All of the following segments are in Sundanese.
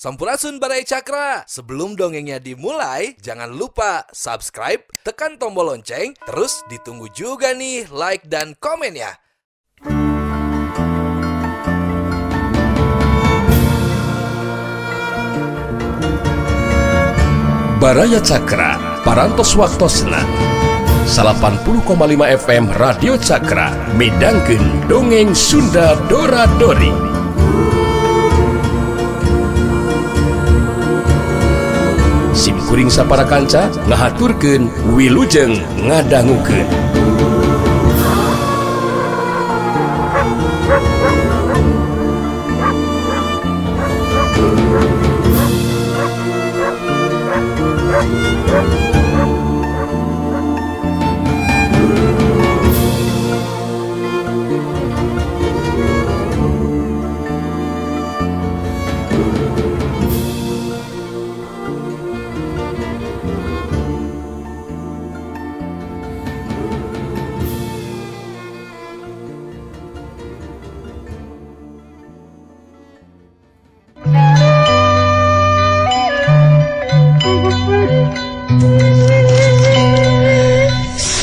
Sampurasun Baraya Cakra. Sebelum dongengnya dimulai, jangan lupa subscribe, tekan tombol lonceng, terus ditunggu juga nih like dan komen ya. Baraya Cakra, Parantos Waktosna 80,5 FM Radio Cakra, midangkeun dongeng Sunda Dora Dori. Sim kuring sapara kanca ngahaturkeun wilujeng ngadangukeun.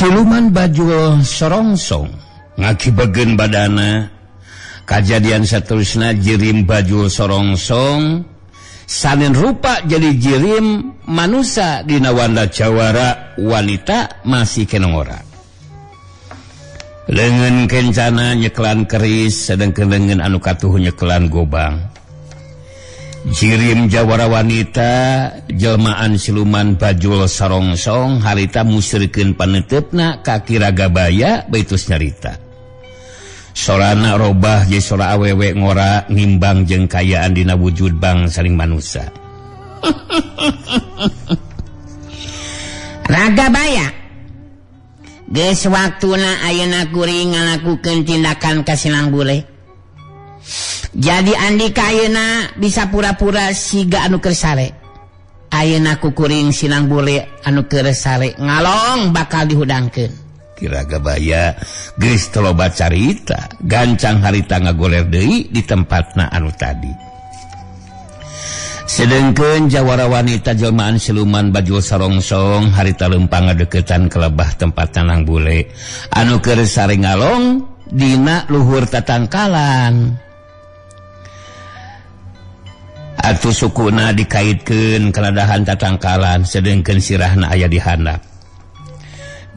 Siluman bajul sorongsong ngakibageun badana. Kajadian saterusna jirim bajul sorongsong sanen rupa jadi jirim manusa dina wanda jawara wanita masih kenongora. Leungeun kencana nyekelan keris sedengkeun leungeun anu katuhu nyekelan gobang. Jirim jawara wanita jelmaan siluman bajul sarongsong harita musyrikeun paneuteup ka Ki Ragabaya baitus nyarita. Sorana robah jeung sora awewe ngora ngimbang jeung kayaan dina wujud bangsaning manusa. Ragabaya, geus waktuna ayeuna kuring ngalakukeun tindakan ka Sinang Bule. Jadi Andika ayeuna bisa pura-pura siga anu keur sare. Ayeuna kukuring Sinang Bule anu keur sare ngalong bakal dihudangkeun. Ki Ragabaya geus teu loba carita, gancang harita ngagoler deui di tempatna anu tadi. Sedengkeun jawara wanita jelmaan siluman bajul sarongsong harita leumpang ngadeukeutan kelebah tempat Nang Bule anu keur sare ngalong dina luhur tatangkalan. Atuh sukuna dikaitkeun kana dahan tatangkalan sedengkeun sirahna aya di handap.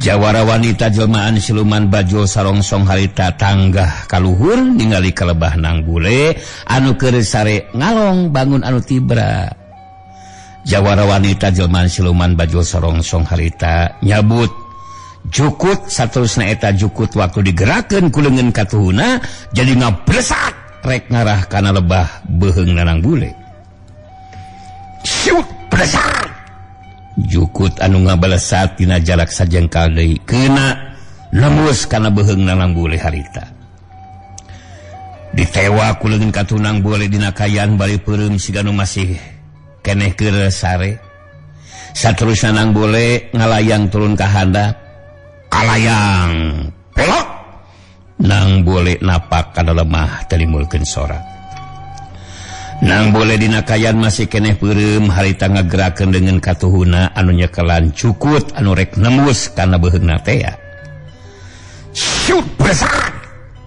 Jawara wanita jelmaan siluman bajul sarongsong harita tanggah kaluhur ningali kalebah Nang Bule anu keur sare ngalong bangun anu tibra. Jawara wanita jelmaan siluman bajul sarongsong harita nyabut jukut saterusna eta jukut waktu digerakkeun ku leungeun katuhuna jadi ngabresak rek ngarah kana lebah beuheung Nang Bule. Siut besar jukut anu ngabalesat dina jarak sajengkal deui keuna nembus kana beuheung Nang Bule harita. Ditewa ku leungeun katuh Nang Bule dina kayan bari peureum siga nu masih keneh keur sare. Saterusna Nang Bule ngalayang turun ka handap, kalayang pelok Nang Bule napak kana lemah teu nimulkeun sora. Nang Bule dina kayan masih keneh peureum harita ngagerakeun leungeun katuhuna anu nyekelan cukut anu rek nembus kana beuheungna tea. Syut besar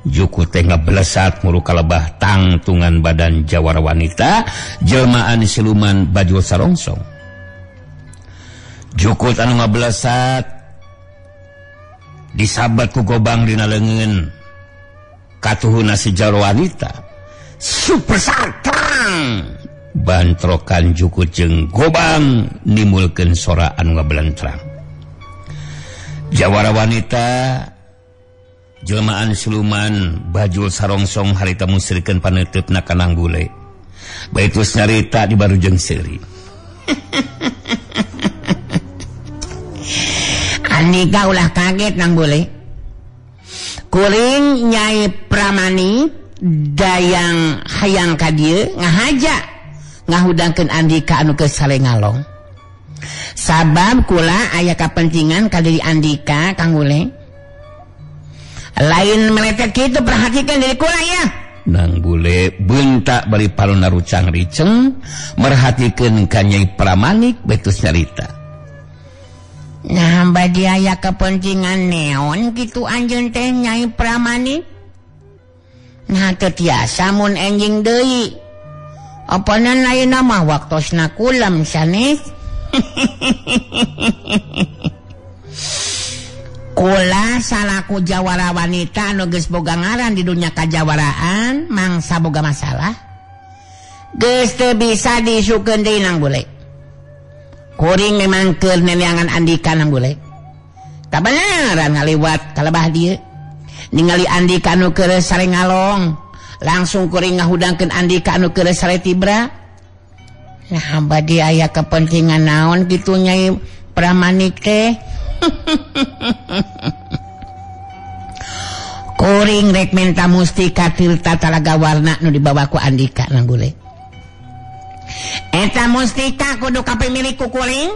jukut teh ngablesat muru kalebah tangtungan badan jawara wanita jelmaan siluman bajul sarongsong. Jukut anu ngablesat disabat ku gobang dina leungeun katuhuna si jawara wanita. Super sartang bantrokan jukut jeung gobang nimulkeun sora anu ngabelentrang. Jawara wanita jelmaan siluman bajul sarongsong harita musyrikeun paneuteup ka Nang Bule. Baitus nyarita di barujeng seuri. Andika ulah kaget Nang Bule. Kuring Nyai Pramani dayang hayang ka dieu ngahaja ngahudangkeun Andika anu keur sare ngalong. Sabab kula aya kapentingan ka diri Andika Kang Bule. Lain meletet kitu, perhatikan diri kula ya. Nang bule bentak bari paluna rucang riceng merhatikeun ka Nyai Pramanik betus nyarita. Nah badi aya kepentingan neon kitu anjeun teh Nyai Pramanik. Nah teu tiasa mun enjing deui. Apanan ayeuna mah waktosna kulem sanes. Kula salaku jawara wanita anu geus boga ngaran di dunia kajawaraan mangsa boga masalah. Geus teu bisa diisukeun deui Nang Bule. Kuring memang keur neneangan Andika Nang Bule. Kabeneran ngaliwat kalebah dieu. Ningali Andika anu keur sare ngalong, langsung kuring ngahudangkeun Andika anu keur sare tibra. Nah bade aya kepentingan naon kitu Nyai Pramanik teh? Kuring rek minta mustika tirta talaga warna nu dibawa ku Andika Nang Bule. Eta mustika kudu kapimilik ku kuring,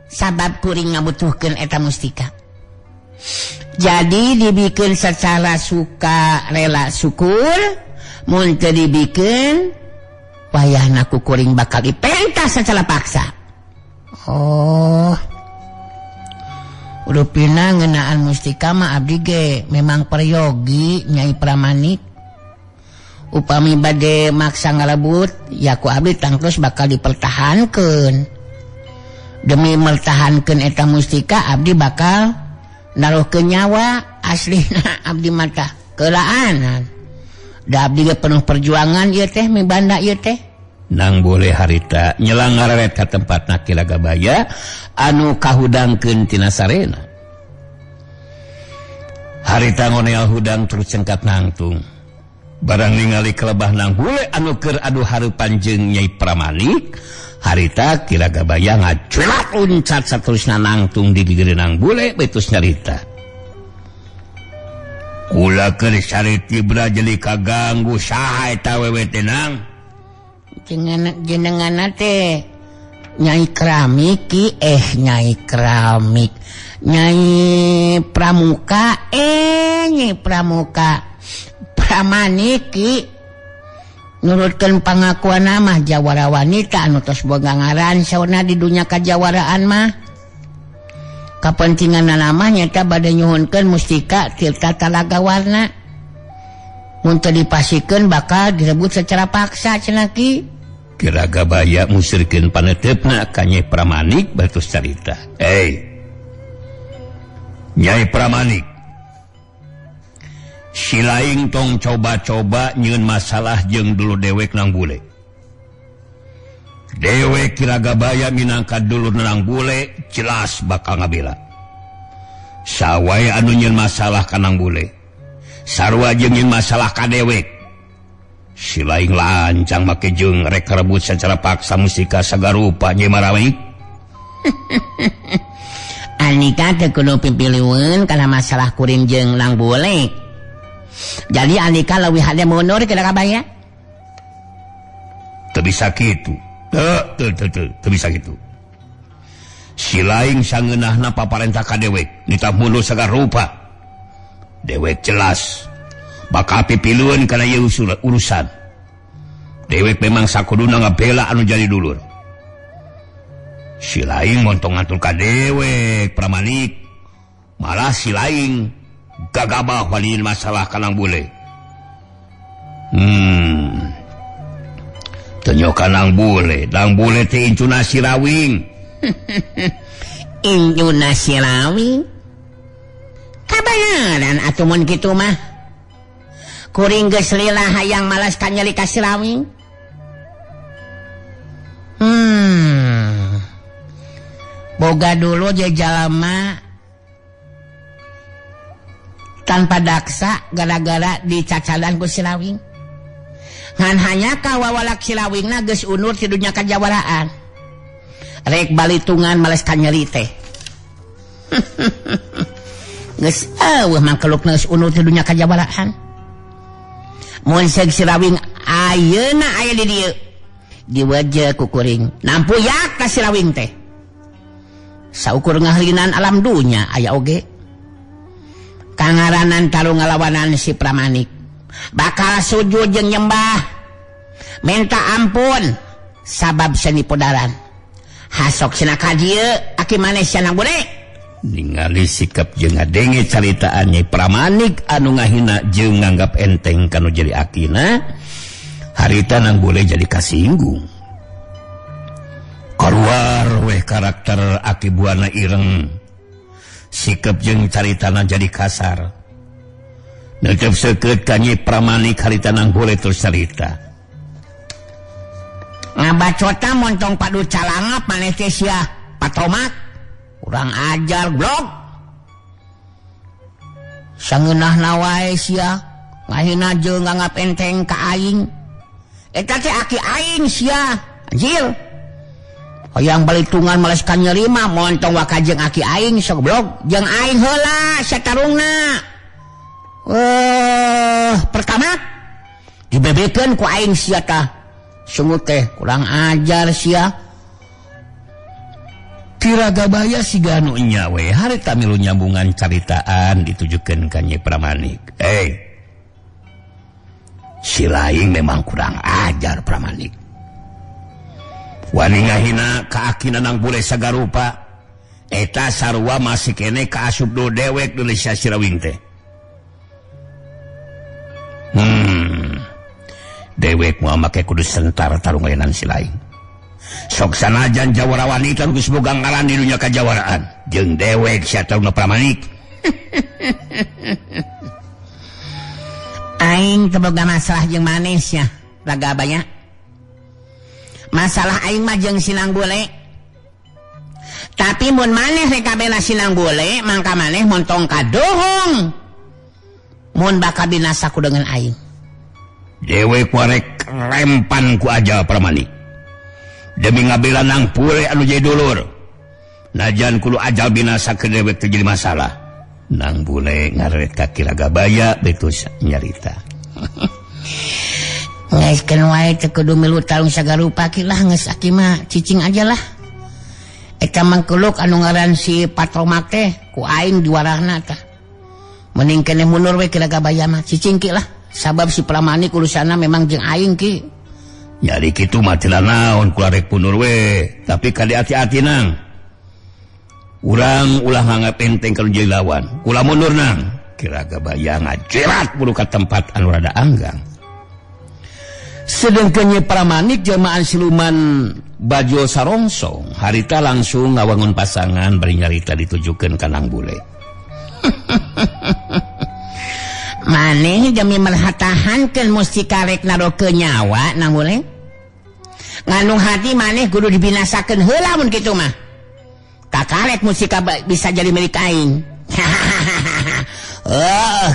sabab kuring ngabutuhkeun eta mustika. Jadi dibikin secara suka rela syukur, mun teu dibikin wayahna ku kuring bakal dipentas secara paksa. Oh, rupina ngeunaan mustika mah abdi ge memang peryogi Nyai Pramanik. Upami bade maksa ngalebut ya ku abdi tangtos bakal dipertahankeun. Demi mertahankeun eta mustika abdi bakal naruhkeun nyawa aslina abdi mata keulaanan. Da abdi ge penuh perjuangan ieu teh mibanda ieu teh. Nang boleh harita nyelang ngareret ka tempatna Ki Lagabaya anu kahudangkeun tina sarena. Harita ngoneal hudang terus cengkat nangtung. Barang ningali kelebah Nang Bule anu keur adu hareupan jeung Nyai Pramanik, harita Ki Lagabaya ngaculat uncat saterusna nangtung di gigir Nang Bule betus nyarita. Kula keur sare tibra jeli kaganggu saha eta wewe teh Nang? Jenengan teh Nyai Keramik ki, Nyai Keramik, Nyai Pramuka, Nyai Pramuka Pramanik ki. Nurutkeun pangakuan mah jawara wanita anu tos boga ngaran sauna di dunia kajawaraan mah. Kapentinganna mah nyaeta bade nyuhunkeun mustika tirta talaga warna. Mun teu dipasikeun bakal direbut secara paksa cenah ki. Ki Lagabaya musirkeun paneuteup-na ka Nyai Pramanik batus carita. Hei, Nyai Pramanik, si laing tong coba-coba nyieun masalah jeung dulu dewek Nang Bule. Dewek Ki Lagabaya minangka dulur Nang Bule jelas bakal ngabela. Sawai anu nyieun masalah ka Nang Bule, sarua jeung nyieun masalah ka dewek. Si laing lancang make jeung rek rebut secara paksa mustika sagarupa Nyai Marawik. Andika teu kudu pipiliweun kana masalah kuring jeung Nang Bule. Jadi Andika leuwih hade mundur Ki Lagabaya. Teu bisa kitu. Teu teu teu bisa kitu. Si laing sangeunahna paparentah ka dewek nitah mundur sagarupa. Dewek jelas bakal pipiluan kana ieu urusan. Dewek memang sakuduna ngabela anu jadi dulur. Si laing montong ngatur ka dewek Pramanik, malah si laing gagabah waliin masalah ka Nang Bule. Teu ka Nang Bule, Nang Bule teh incuna si Rawing. Incuna si Rawing? Kabeneran atuh mun kitu mah. Kuring geus lila hayang malas ka nyeri ka si Rawing. Boga dulu je jalma tanpa daksa gara-gara dicacadan ku si Rawing. Ngan hanya ka wawalak si Rawingna geus unur ti dunya kajawaraan. Rek balitungan males ka nyeri teh. Geus eueuh mangkelukna geus unur ti dunya kajawaraan. Mun seug si Rawing ayeuna aya di dieu. Diweje ku kuring. Nampuyak ka si Rawing teh. Saukur ngahlinan alam dunya aya oge. Kangaranan tarung ngalawanan si Pramanik. Bakal sujud jeung nyembah. Minta ampun sabab seni podaran. Hasok cenah ka dieu aki maneh sia Nang Bule. Ningali sikap jeung ngadenge caritaan Nyai Pramanik anu ngahina jeung nganggap enteng kanu jadi akina, harita Nang Bule jadi kasinggung. Keluar weh karakter Aki Buana ireng. Sikap jeung caritana jadi kasar. Neuteuf seukeut ka Nyai Pramanik harita Nang Bule terus carita. Ngabacota montong padu calangap maneh teh sia Patromak. Kurang ajar blog. Sangeunahna wae sia ngahina jeung nganggap enteng ka aing. Eta teh aki aing sia anjir. Hayang balitungan males ka nyeri mah montong waka jeung aki aing sok blog jeung aing heula satarungna. Pertama dibebekeun ku aing sia tah. Sungguh teh kurang ajar sia. Kiragabaya siga nu nya we harita milu nyambungan caritaan ditujukeun ka Nyai Pramanik. Si laing memang kurang ajar Pramanik. Wani ngahina ka akina Nang Bule sagarupa. Eta sarua masih kene kaasup do dewek Indonesia Sirawing teh. Dewek moal make kudu sentar tarungayenan si laing. Sok sanajan jawara wanita nu geus boga ngaran di dunya kajawaraan jeung dewek sia taruna Pramanik. Aing teu boga masalah jeung maneh sia, raga banyak. Masalah aing mah jeung si Nang Bule. Tapi mun maneh rek kabela si Nang Bule, mangka maneh montong kadohong. Mun bakal binasa ku dengan aing. Dewek warek rempan ku aja Pramanik. Demi ngabela Nang Bule anu jadi dulur. Najan kudu ajal binasa ke dewek teu jadi masalah. Nang Bule ngaret ka Kiragabaya betus nyarita. Geus keun wae teu kudu milu tarung sagarupa ki lah geus aki mah cicing aja lah. Eta mangkuluk anu ngaran si Patromak teh ku aing diwarahna tah. Mending keneh mundur we Kiragabaya mah cicing ki lah. Sabab si Pramanik urusanna memang jeung aing ki. Jadi kitu mah teu naon kula rek mundur we, tapi kade hati-hati nang. Urang ulah nganggap enteng kalau jadi lawan. Kula mundur nang. Kiragabaya ngajerat buru ka tempat anu rada anggang. Sedengkeun Nyi Pramanik jamaan siluman Bajo Sarongsong harita langsung ngawangun pasangan bari nyarita ditujukeun ka Nang Bule. Maneh demi merhatahankeun mustika rek narokeun nyawa Nang Bule. Ngandung hati maneh kudu dibinasakeun heula mun kitu mah. Kakarek musika bisa jadi milik aing.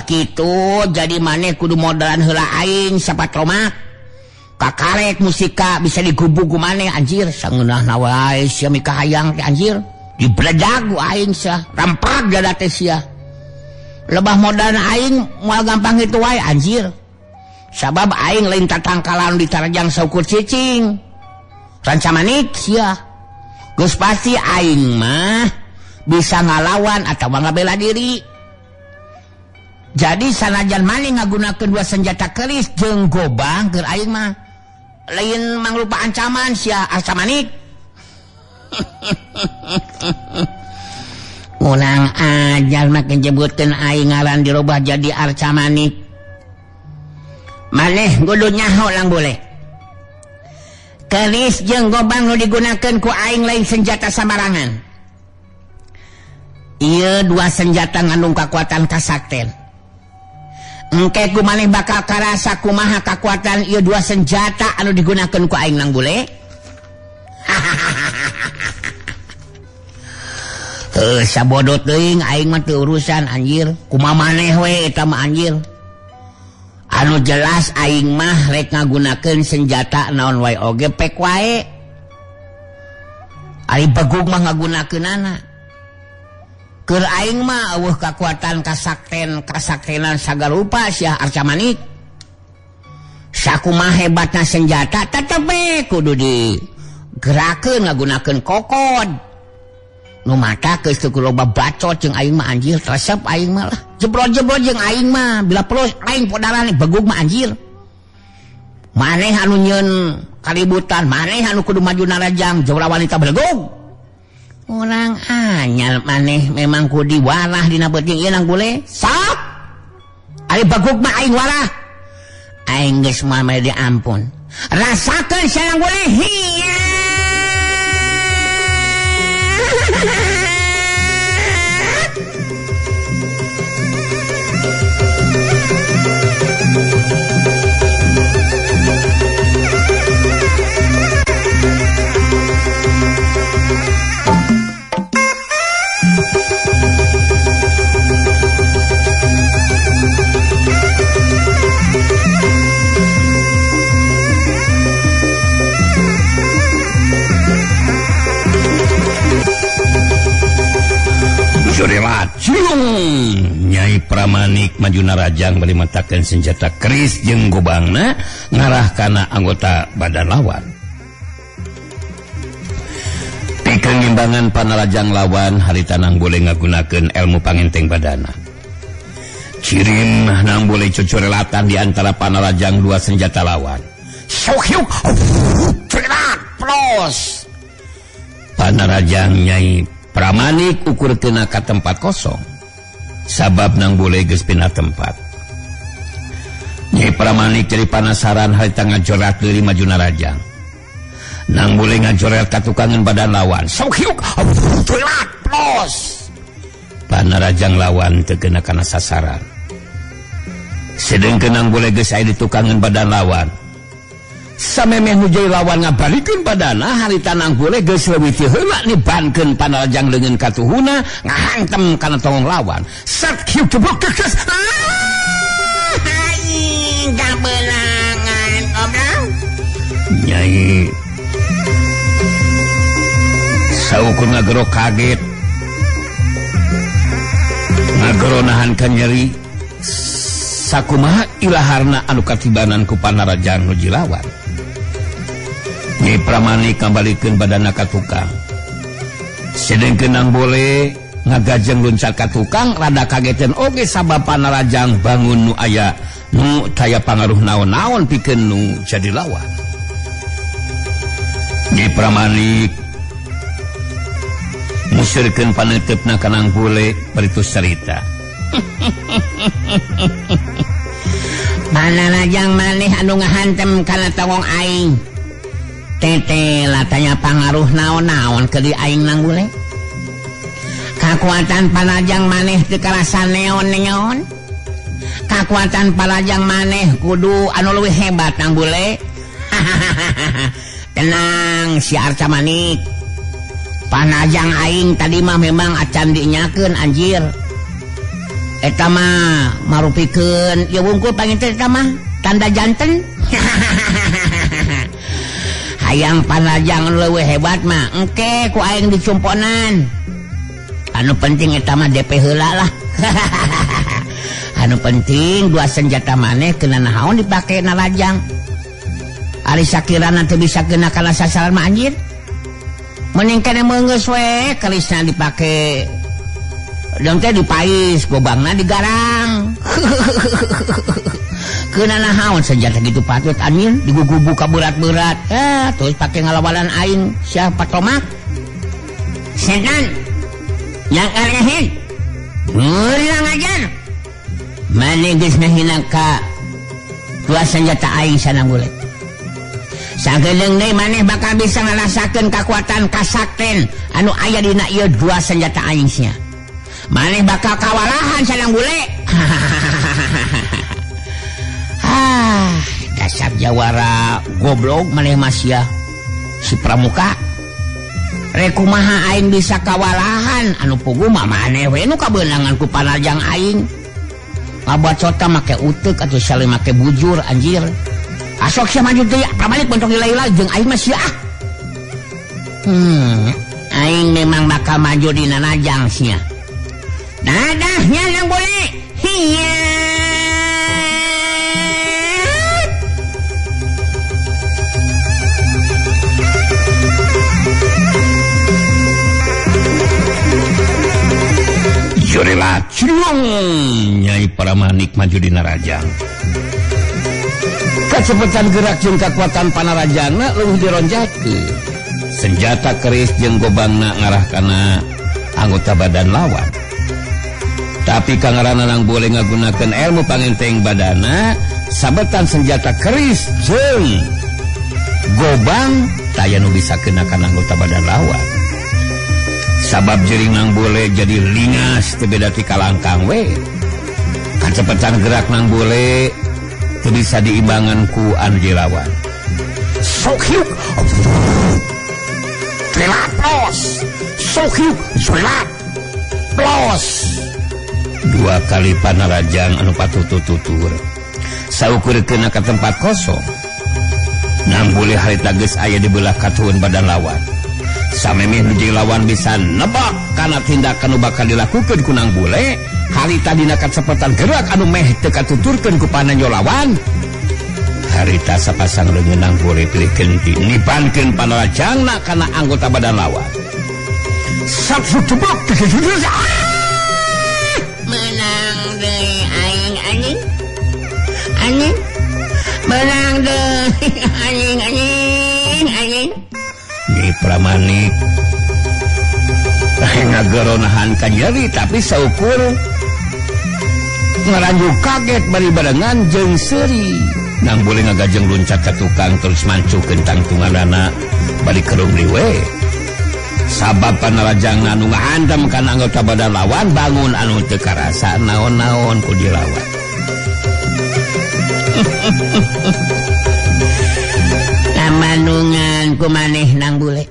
Kitu jadi maneh kudu modalan heula aing sapatromak. Kakarek musika bisa digubug ku maneh anjir. Sangeunahna wae sia mikahayang teh anjir. Dibeledag ku aing sia, rampak dada teh sia. Lebah modalna aing moal gampang kitu wae anjir. Sabab aing lain tatangkalan ditarjang saukur cicing. Rancamanik sia. Geus pasti aing mah bisa ngalawan atau ngabela diri. Jadi sanajan maneh ngagunakeun dua senjata keris jeung gobang keur aing mah lain mangrupa ancaman sia Arcamanik. Urang ajar makin jebutkeun aing ngaran dirubah jadi Arcamanik. Maneh kudu nyaho Lang Bule. Keris jeung gobang nu digunakeun ku aing lain senjata sambarangan. Ieu dua senjata ngandung kakuatan kasakten. Engke ku maneh bakal karasa kumaha kakuatan ieu dua senjata anu digunakeun ku aing Nang Bule. Sabodo teuing aing mah teu urusan anjir. Kumaha maneh we eta mah anjir. Anu jelas aing mah rek ngagunakeun senjata naon wae oge pek wae. Ari begug mah ngagunakeunana. Keur aing mah eueuh kakuatan kasakten kasaktenan sagarupa sia Arcamanik. Sakumaha hebatna senjata tetep we kudu digerakeun ngagunakeun kokod. Nu mata geus teu loba bacot jeung aing mah anjir, resep aing mah lah. Jebrol-jebrol jeung aing mah, bila perlu aing podaran begug mah anjir. Maneh anu nyeun kalibutan, maneh anu kudu maju narajang, jawara wanita belegug. Urang anyar maneh memang kudu diwarah dina beuting ieu Nang Bule. Sok. Ari begug mah aing warah. Aing geus moal mere diampun. Rasakeun sia Nang Bule. Hiya. Nyai Pramanik maju narajang bari matakeun senjata keris jeung gobangna ngarah kana anggota badan lawan. Pikeun ngimbangan panarajang lawan harita Nang Bule ngagunakeun ilmu pangenteng badana. Cirim Nang Bule cocorelatan di antara panarajang dua senjata lawan. Sok plos. Panarajang Nyai Pramanik ukur kena ka tempat kosong. Sabab Nang Bule geus pindah tempat. Nyai Pramanik jadi panasaran harita ngajorat deui maju narajang. Nang Bule ngajoret ka tukangan badan lawan. Sok hiuk plos. Panarajang lawan teu kena kana sasaran. Sedengkeun Nang Bule geus aya di tukangan badan lawan. Samemeh nu jadi lawan ngabalikeun badana harita Nang Bule geus leuwih ti heula nibankeun panarajang leungeun katuhuna ngahantem kana tongong lawan. Sat kieu geblok geus. Aing kabeunangan goblok. Nyai saukur ngagero kaget. Ngagero nahan ka nyeri. Sakumaha ilaharna anu katibanan ku panarajang nu jilawan. Nyai Pramanik ngabalikeun badana ka tukang. Sedengkeun Nang Bule ngagajeng luncat ka tukang rada kageteun oge sabab panarajang bangun nu aya nu taya pangaruh naon-naon pikeun nu jadi lawan. Nyai Pramanik musirkeun paneuteup ka Nang Bule bari tus carita. Panarajang maneh anu ngahantem kana tongong aing. Tete latanya pangaruh naon-naon ke di aing Nang Bule. Kakuatan panarajang maneh teu karasa neon-neon. Kakuatan panarajang maneh kudu anu leuwih hebat Nang Bule. Tenang si Arca Manik. Panarajang aing tadi mah memang acan dinyakeun anjir. Eta mah marupikeun ieu wungkul panginten eta mah tanda janten. Hayang panarajang leuwih hebat mah engke ku aing dicumponan. Anu penting eta mah DP heula lah. Anu penting dua senjata maneh kena naon dipake narajang. Ari sakirana teu bisa kena kana sasaran mah anjir. Mending kene meunggeus we kerisna dipake. Dong teh dipais, gobangna digarang. Kena naon senjata gitu patut anjir digugubu ka berat-berat. Terus pake ngalawanan aing siapa tomak. Setan. Yang arehin. Urang ajar. Mane geus ngahina ka dua senjata aing Sanang Bule. Sagedeung deui maneh bakal bisa ngarasakeun kakuatan kasakten anu aya dina ieu dua senjata aing sia. Maneh bakal kawalahan Sanang Bule. Ah, dasar jawara goblok maneh mah sia. Si Pramuka. Rek kumaha aing bisa kawalahan anu puguh mah maneh we nu kabeunangan ku panarjang aing. Ngabacota make uteuk atuh saling make bujur anjir. Asok sia maju deui Pramanik bentok ila-ila jeung aing mah sia. Aing memang bakal maju dina najang sia. Dadahnya Nang Bule. Hiya. Trilat ciung Nyai Paramanik maju dina rajang. Kacepetan gerak jeung kakuatan panarajangna leuwih dironjakeun. Senjata keris jeung gobangna ngarah kana anggota badan lawan. Tapi kangaranna Nang Bule ngagunakeun ilmu pangenteng badana, sabetan senjata keris jeung gobang taya nu bisa kena kana anggota badan lawan. Sabab jering Nang Bule jadi lingas teu beda ti kalangkang we. Kacepetan gerak Nang Bule teu bisa diimbangan ku anu lawan. Sok hiuk. Trilat los. Sok hiuk, trilat. Los. Dua kali panarajang anu patutur-tutur. Saukur kena ka tempat kosong. Nang Bule harita geus aya di belah katuhun badan lawan. Samemeh nu jeung lawan bisa nebak kana tindakan nu bakal dilakukeun ku Nang Bule, harita dina kacepetan gerak anu meh teu katuturkeun ku pananyo lawan. Harita sapasang leungeun Nang Bule pilih genti nibankeun panarajangna kana anggota badan lawan. Satu tebak. Menang deui aing anjing. Anjing. Menang deui anjing anjing anjing. Nyi Pramanik ngageronahan ka nyeri tapi saukur ngaranju kaget bari barengan jeung seuri. Nang Bule ngagajeng luncat ka tukang terus mancukeun tangtunganana bari kerung liwe. Sabab panarajangna anu ngahantam kana anggota badan lawan bangun anu teu karasa naon-naon ku dilawan. Kamanungan ku maneh Nang Bule.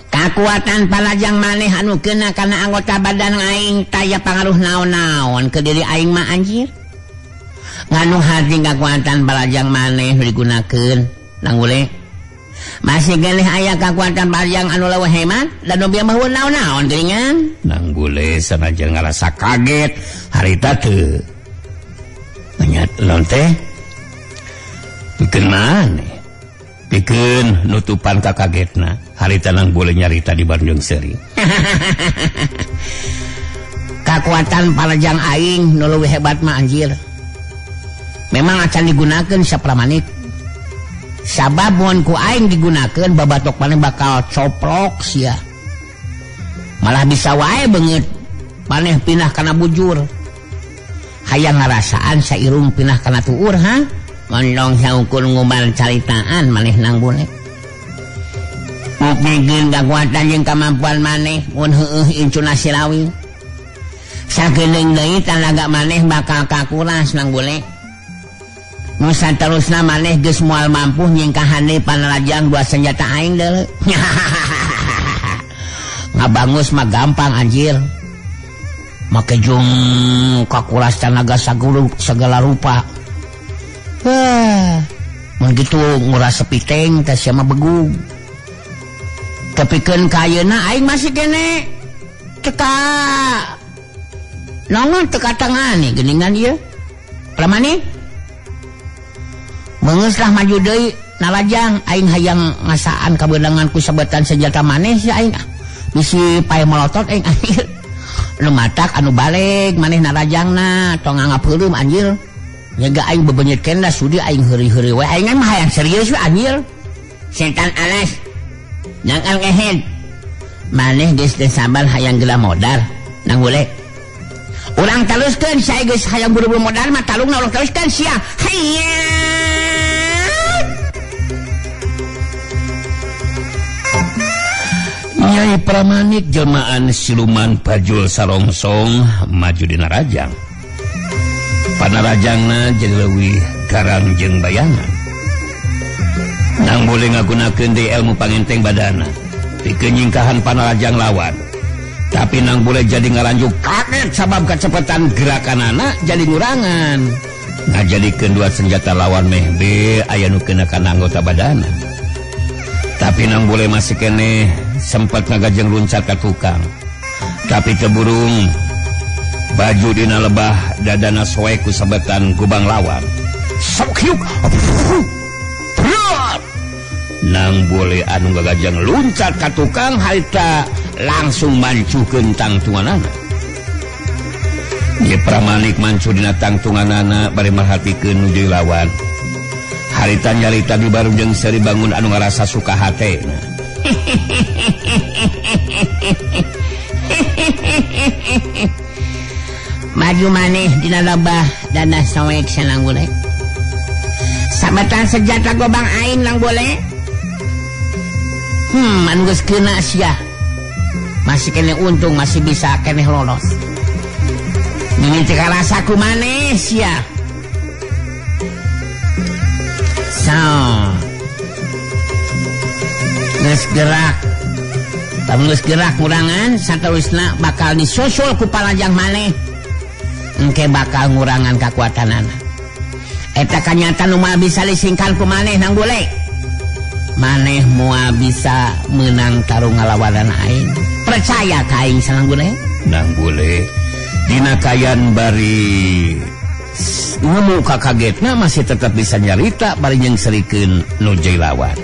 Kakuatan palajang maneh anu kena kana anggota badan aing taya pangaruh naon-naon ke diri aing mah anjir. Nganu hati kakuatan palajang maneh nu digunakeun Nang Bule. Masih geneh aya kakuatan palajang anu leuwih hemat dan nu bieu mah naon-naon geuningan. Nang Bule sanajan ngarasa kaget harita teu nya naon teh pikeun maneh pikeun nutupan ka kagetna harita Nang Bule nyarita di Bandung seuri. Kakuatan palajang aing nu leuwih hebat mah anjir. Memang acan digunakeun sapramanik. Sabab mun ku aing digunakeun babatok maneh bakal coplok sia. Malah bisa wae beungeut maneh pindah kana bujur. Hayang ngarasaan sairung pindah kana tuur ha? Mondong saukur ngumbar caritaan maneh Nang Bule. Mukmikeun kakuatan jeung kamampuan maneh mun heueuh incuna silawi. Sakedeung deui tanaga maneh bakal kakuras Nang Bule. Nu saterusna maneh geus moal mampu nyingkahan deui panarajang dua senjata aing deuleu. Ngabangus mah gampang anjir. Make jeung kakuras tanaga segala rupa. Wah, mun kitu nguras sepiteng teh sia mah begug. Tepikeun ka ayeuna aing masih kene teka nongon teka tangani geuningan ieu. Pramani? Beungeus lah maju deui nalajang aing hayang ngasaan kabeunangan ku sabetan senjata maneh sia aing. Bisi pae melotot aing anjir. Nu matak anu baleg maneh nalajangna tong nganggap heureum anjir. Nyaga aing bebenyet kenda sudi aing heuri-heuri we aing mah hayang serius we anjir. Setan alas. Jangan ngehed. Maneh geus teu sabar hayang geula modal Nang Bule. Urang teruskeun sia geus hayang buru-buru modal mah talungna urang teruskeun sia. Hayya. Nyai Pramanik jelmaan siluman bajul sarongsong maju dina rajang. Panarajangna jadi leuwih garang jeung bayangan. Nang Bule ngagunakeun deui ilmu pangenteng badana pikeun nyingkahan panarajang lawan. Tapi Nang Bule jadi ngaranjuk kaget sabab kacepetan gerakanana jadi ngurangan. Ngajadikeun dua senjata lawan meh be aya nu kena kana anggota badana. Tapi Nang Bule masih keneh sempat ngagajeng luncat ka tukang. Tapi teburung baju dina lebah dadana soek ku sabetan gubang lawan. Sok hiuk. Nang Bule anu gagajeng luncat ka tukang harita langsung mancukeun tangtunganana. Nyi Pramanik mancu dina tangtunganana bari merhatikeun nu jadi lawan. Harita nyarita di baru jeung Seri Bangun anu ngarasa suka hatena. Maju maneh dina lebah dana soek sanang boleh. Sabetan senjata gobang aing nang boleh. Anu geus keuna sia. Masih kene untung masih bisa keneh lolos. Mimiti karasa ku maneh sia. So. Geus gerak. Lamun geus gerak ngurangan saterusna bakal disusul ku palajang maneh. Engke bakal ngurangan kakuatanana. Eta kanyata nu moal bisa disingkan ku maneh nang bule. Maneh moal bisa menang tarung ngalawanan aing. Percaya ka aing sanang bule? Nang bule dina kayan bari ngemu kagetna masih tetap bisa nyarita bari jeung serikeun nu jadi lawan.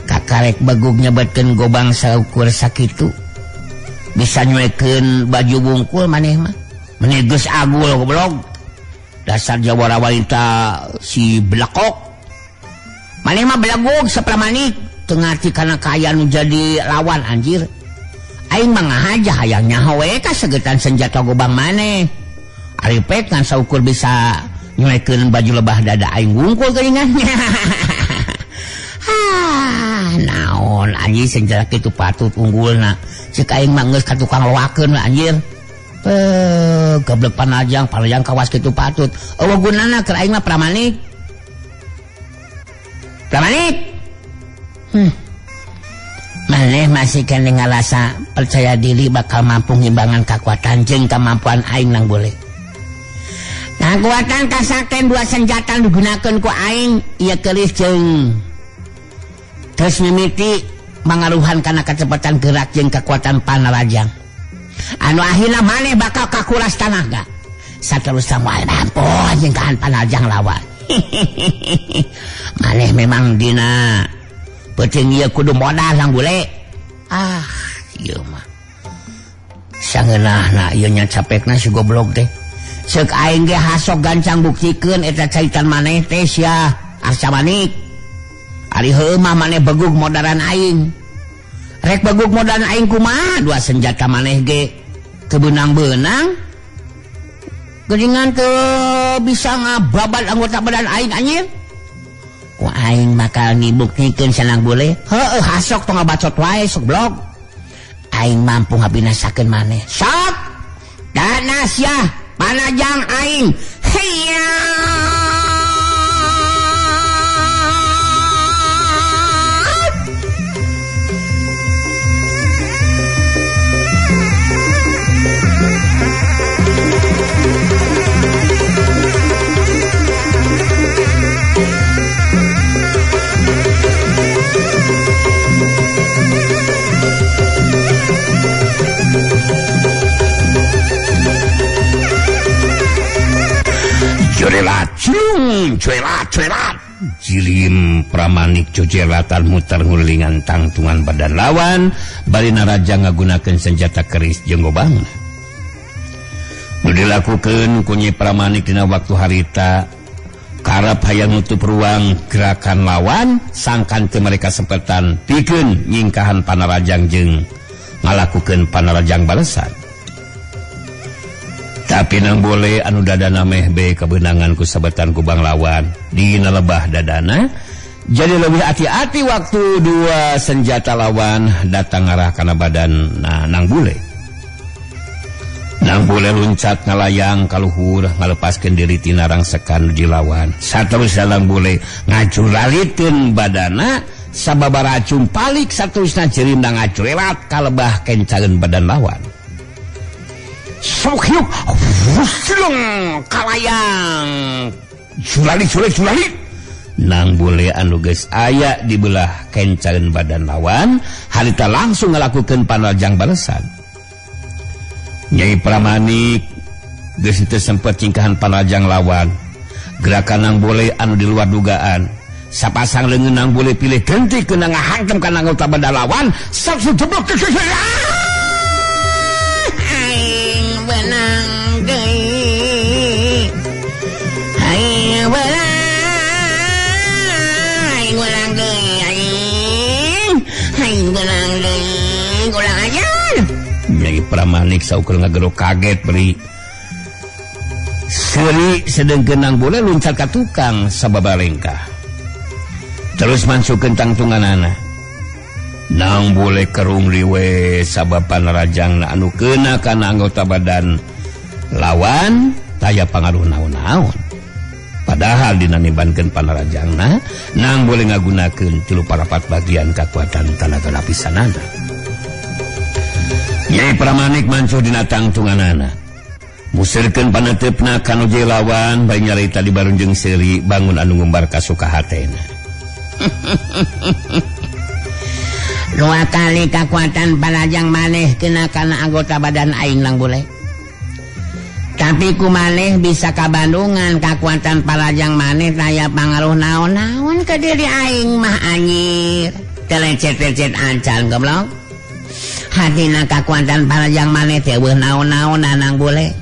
Kakarek bagug nyebetkeun gobang saukur sakitu. Bisa nyuekeun baju bungkul maneh mah. Maneh geus agul goblok. Dasar jawara wanita si belakok. Maneh mah belagog sapramanik teu ngarti kana kaya nu jadi lawan anjir. Aing mah ngahaja hayang nyaho we kasegetan senjata gobang maneh. Ari pek ngan saukur bisa nyuekeun baju lebah dada aing wungkul geuningan. Ah, naon anjir senjata kitu patut unggulna. Ceuk aing mah geus ka tukang loakeun lah anjir. Goblok panajang, panajang kawas kitu patut. Eueuh gunana keur aing mah pramanik. Pramanik. Maneh masih kene ngarasa percaya diri bakal mampu ngimbangan kakuatan jeung kemampuan aing nang boleh. Kakuatan kasaken dua senjata digunakeun ku aing ieu keris jeung terus mimiti mangaruhan kana kecepatan gerak jeung kekuatan panarajang. Anu akhirna maneh bakal kakuras tanaga. Saterusna moal mampu nyingkahan panarajang lawan. Maneh memang dina peuting ieu kudu modal nang bule. Ah, ieu mah. Sangeunahna ieu nya capekna si goblok teh. Ceuk aing ge hasok gancang buktikeun eta caitan maneh teh sia Arca Manik. Ari heueuh mah maneh begug modaran aing. Rek begug modaran aing kumaha dua senjata maneh ge teu beunang-beunang. Geuningan teu bisa ngababat anggota badan aing anjir. Ku aing bakal ngibuktikeun sanang boleh. Heueuh hasok tong ngabacot wae sok blog. Aing mampu ngabinasakeun maneh. Sok. Dana sia panajang aing. Hiya. Jorelat, cium, coelat, coelat. Jilim Pramanik jojelatan muter ngulingan tangtungan badan lawan, bari naraja ngagunakeun senjata keris jeung gobangna. Nu dilakukeun ku Nyi Pramanik dina waktu harita karep hayang nutup ruang gerakan lawan, sangkan teu mereka sempetan pikeun nyingkahan panarajang jeung ngalakukeun panarajang balesan. Tapi nang boleh anu dadana meh be kebenangan ku sabetan kubang lawan dina lebah dadana jadi lebih hati-hati waktu dua senjata lawan datang arah kana badan nah, nang bule. Nang bule luncat ngalayang kaluhur ngalepaskeun diri tina rangsekan di lawan. Saterusna nang bule ngacuraliteun badana sababaraha cumpalik saterusna cirindang ngacurelat kalebah kencaeun badan lawan. Sok hiup, wuslung kalayang, curali curali curali. Nang bule anu geus aya dibelah kencaeun badan lawan, harita langsung ngalakukeun panarjang balesan. Nyai Pramanik geus teu sempet cingkahan panarjang lawan. Gerakan nang bule anu di luar dugaan. Sapasang leungeun nang bule pilih genti keuna ngahangkem kana anggota badan lawan, sok jeblok. benang deui aing belang aing belang deui aing aing belang deui ulang ajar. Nyai Pramanik saukur ngagero kaget beri seuri sedengkeun Nang Bule luncat ka tukang sababalengkah terus mansukeun tangtunganana. Nang Bule kerung liwe sabab panarajangna anu keuna kana anggota badan lawan taya pangaruh naon-naon. Padahal dina nibankeun panarajangna Nang Bule ngagunakeun 3/4 bagian kakuatan tanaga lapisanana. Nyai Pramanik mancuh dina tangtunganana museurkeun paneuteup kanu je lawan bari nyarita di barunjeung seuri bangun anu ngumbar kasuka hatena. Dua kali kekuatan panajang maneh kena kana anggota badan aing Nang Bule. Tapi ku maneh bisa kabandungan kekuatan panajang maneh taya pangaruh naon-naon ke diri aing mah anjir. Telecet-lecet ancan goblok. Hatina kekuatan panajang maneh teh eueuh naon-naon Nang Bule.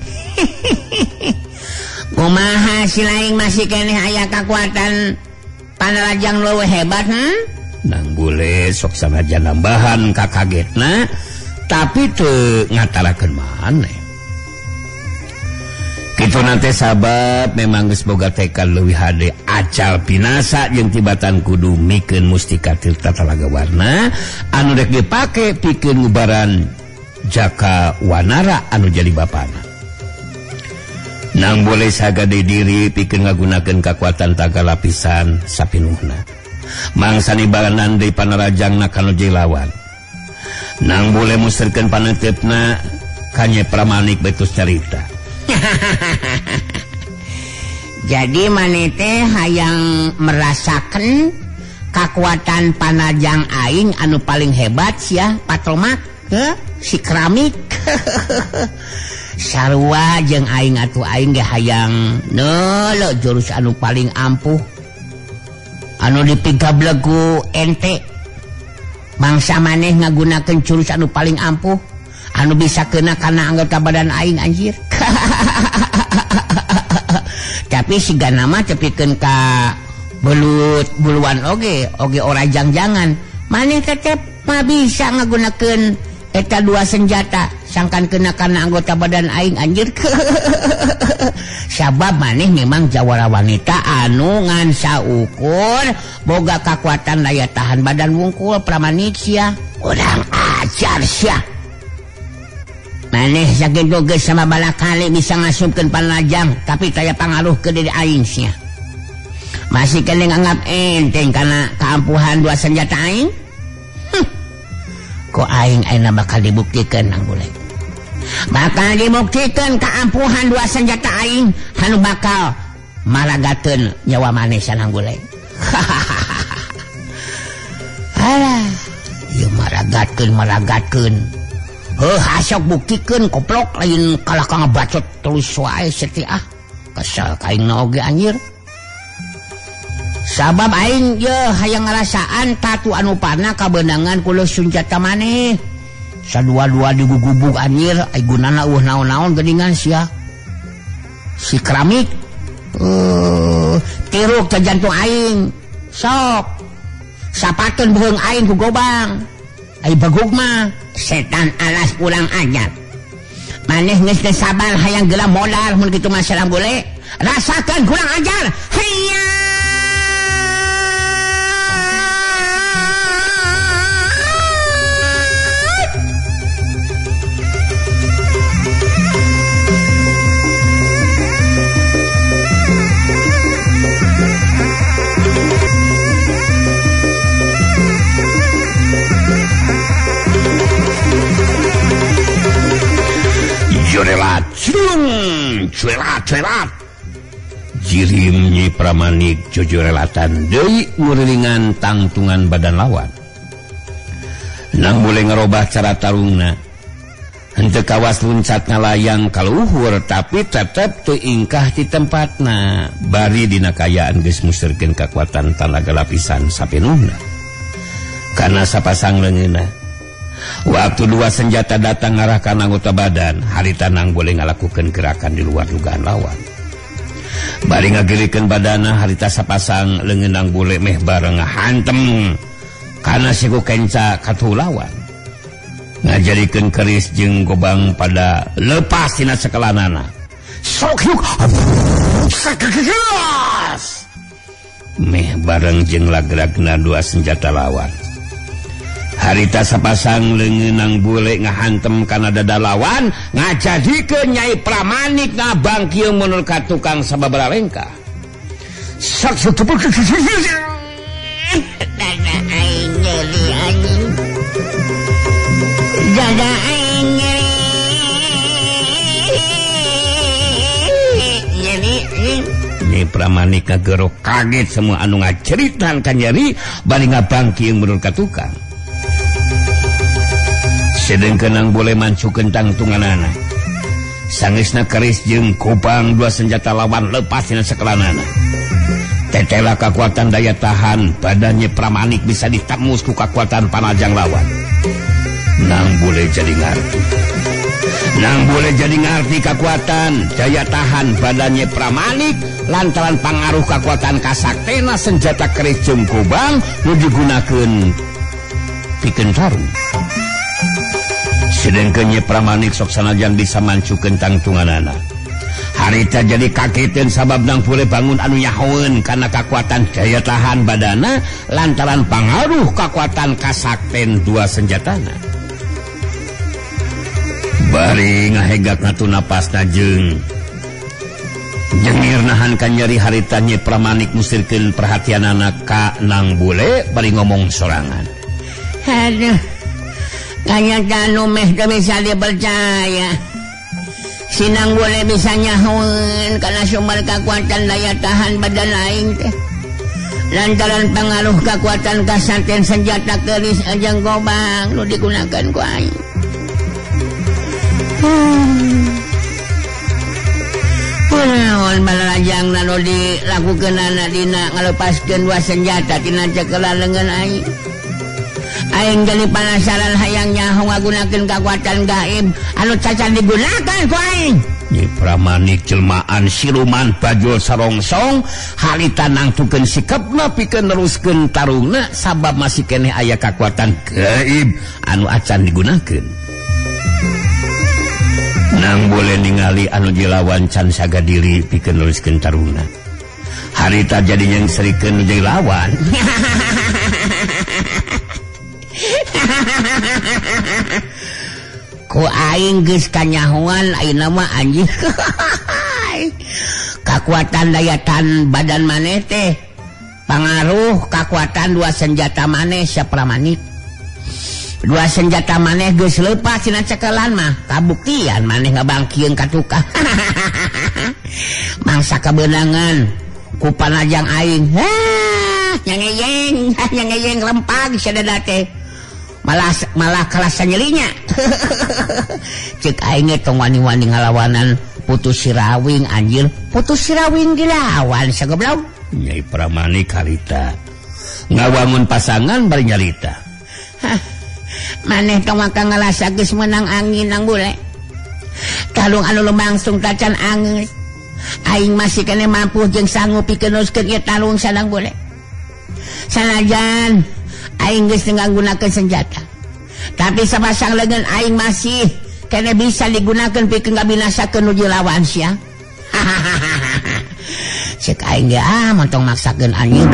Kumaha si laing masih keneh aya kekuatan panajang leuwih hebat Nang Bule sok sanajan nambahan kakagetna tapi teu ngatarakeun maneh. Kitu nate sabab memang geus boga tekad leuwih hade acal pinasa jeung tibatan kudu mikeun mustika tirta talaga warna anu rek dipake pikeun ngubaran Jaka Wanara anu jadi bapana. Nang Bule sagade diri pikeun ngagunakeun kakuatan taga lapisan sapinuhna. Mangsa nibalanan deui panarajangna kanu jeung lawan. Nang Bule muserkeun paneuteup ka Nyai Pramanik betus carita. Jadi maneh teh hayang merasakan kakuatan panajang aing anu paling hebat sia Patromak si keramik. Sarua jeung aing atuh aing ge hayang neuleuh jurus anu paling ampuh anu dipigableg ku ente. Bangsa maneh ngagunakeun jurus anu paling ampuh anu bisa kena kana anggota badan aing anjir. Tapi sigana mah tepikeun ka belut buluan oge oge ora jang-jangan. Maneh tetep mah bisa ngagunakeun eta dua senjata sangkan kena kana anggota badan aing anjir. Sabab maneh memang jawara wanita anu ngan saukur boga kakuatan daya tahan badan wungkul Pramanik sia. Urang ajar sia. Maneh sakitu geus sama bala kali bisa ngasupkeun panajang tapi taya pangaruh ke diri aing sia. Masih kene nganggap enteng kana kaampuhan dua senjata aing? Kok aing ayeuna bakal dibuktikan Nang Bule. Bakal dibuktikan keampuhan dua senjata aing anu bakal maragateun nyawa maneh Nang Bule. Alah, ieu maragatkeun maragatkeun. Heuh asok buktikeun koplok lain kalah ka ngabacot terus wae setia ah. Kesel ka aing oge anjir. Sabab aing ye hayang ngarasaan tatu anu parna kabeunangan ku senjata maneh. Sadua-dua digugubug anjir, ai gunana eueuh naon-naon geuningan sia. Si keramik tiruk ke jantung aing. Sok sapakeun beuheung aing ku gobang. Ai bagug mah setan alas urang ajar. Maneh geus teu sabar hayang geula modal mun kitu mah Nang Bule. Rasakeun kurang ajar. Hayya. Jorelat, cilung, cuelat, cuelat. Jirim Nyi Pramanik jojorelatan deui ngurilingan tangtungan badan lawan. Nang Bule ngerobah cara tarungna. Henteu kawas luncat ngalayang kaluhur tapi tetep teu ingkah di tempatna. Bari dina kayaan geus muserkeun kakuatan tanaga lapisan sapenuhna. Kana sapasang leungeunna. Waktu dua senjata datang ngarahkan anggota badan, harita Nang Bule ngalakukeun gerakan di luar dugaan lawan. Bari ngagirikeun badana harita sapasang leungeun Nang Bule meh bareng ngahantem kana siku kenca katuhu lawan. Ngajadikeun keris jeung gobang pada lepas tina sekelanana. Sok yuk. Meh bareng jeung lagragna dua senjata lawan. Harita sapasang leungeun Nang Bule ngahantem kana dada lawan, ngajadikeun Nyai Pramanik ngabangkieun mundur ka tukang sababaraha lengkah. Sok Dada aing nyeri anjing. Dada aing nyeri. Nyeri. Nyai Pramanik ngagerok kaget semua anu ngaceritan ka nyeri bari ngabangkieun mundur ka tukang. Sedengkeun Nang Bule mancukeun tangtunganana. Sangeusna keris jeung kupang dua senjata lawan lepas dina sekelanana. Tetela kakuatan daya tahan badannya Pramanik bisa ditemus ku kakuatan panajang lawan. Nang Bule jadi ngarti. Nang Bule jadi ngarti kakuatan daya tahan badannya Pramanik lantaran pangaruh kakuatan kasaktena senjata keris jeung kubang nu digunakeun pikeun tarung. Sedengkeun Nyi Pramanik sok sanajan bisa mancukeun tangtunganana. Harita jadi kageteun sabab Nang Bule bangun anu nyahoeun kana kakuatan daya tahan badana lantaran pangaruh kakuatan kasakten dua senjatana. Bari ngahegak ngatu napasna jeung nyengir nahan ka nyeri harita Nyi Pramanik musirkeun perhatianana ka Nang Bule bari ngomong sorangan. Aduh. Kanyata meh teu bisa dipercaya. Si Nang Bule bisa nyahoeun kana sumber kakuatan daya tahan badan aing teh. Lantaran pangaruh kakuatan kasaten senjata keris jeung gobang nu digunakeun ku aing. Kunaon balalajangna nu dilakukeunana dina ngalepaskeun dua senjata tina cekelan leungeun aing. Aing jadi penasaran hayang nyaho ngagunakeun kakuatan gaib anu cacan digunakan ku aing. Nyi Pramanik jelmaan siluman bajul sarongsong harita nangtukeun sikapna pikeun neruskeun tarungna sabab masih keneh aya kakuatan gaib anu acan digunakeun. Nang Bule ningali anu dilawan can saga diri pikeun neruskeun tarungna. Harita jadi nyengserikeun nu jadi lawan. Ku aing geus kanyahoan ayeuna mah anjing. Kakuatan daya tahan badan maneh teh pangaruh kakuatan dua senjata maneh sia Pramanik. Dua senjata maneh geus leupas tina cekelan mah kabuktian maneh ngabangkieun ka tukang. Mangsa kebenangan ku panajang aing. Hah, nyangeyeng rempag sadada teh. Malah kalah nyerinya. Cek aing tong wani-wani ngalawanan Putu Sirawing anjir. Putu Sirawing dilawan sagoblog. Nyai Pramanik harita ngawangun pasangan bari nyarita. Hah, maneh tong maka ngalasa geus meunang angin Nang Bule. Kalung anu lumangsung tacan angeus. Aing masih keneh mampu jeung sanggup pikeun neruskeun ieu tarung sanang Bule. Sanajan aing geus teu nggunakeun senjata. Tapi sapasang leungeun aing masih keneh bisa digunakeun pikeun ngabinasakeun nu lawan sia. Cek aing ge ah montong maksakeun anjing.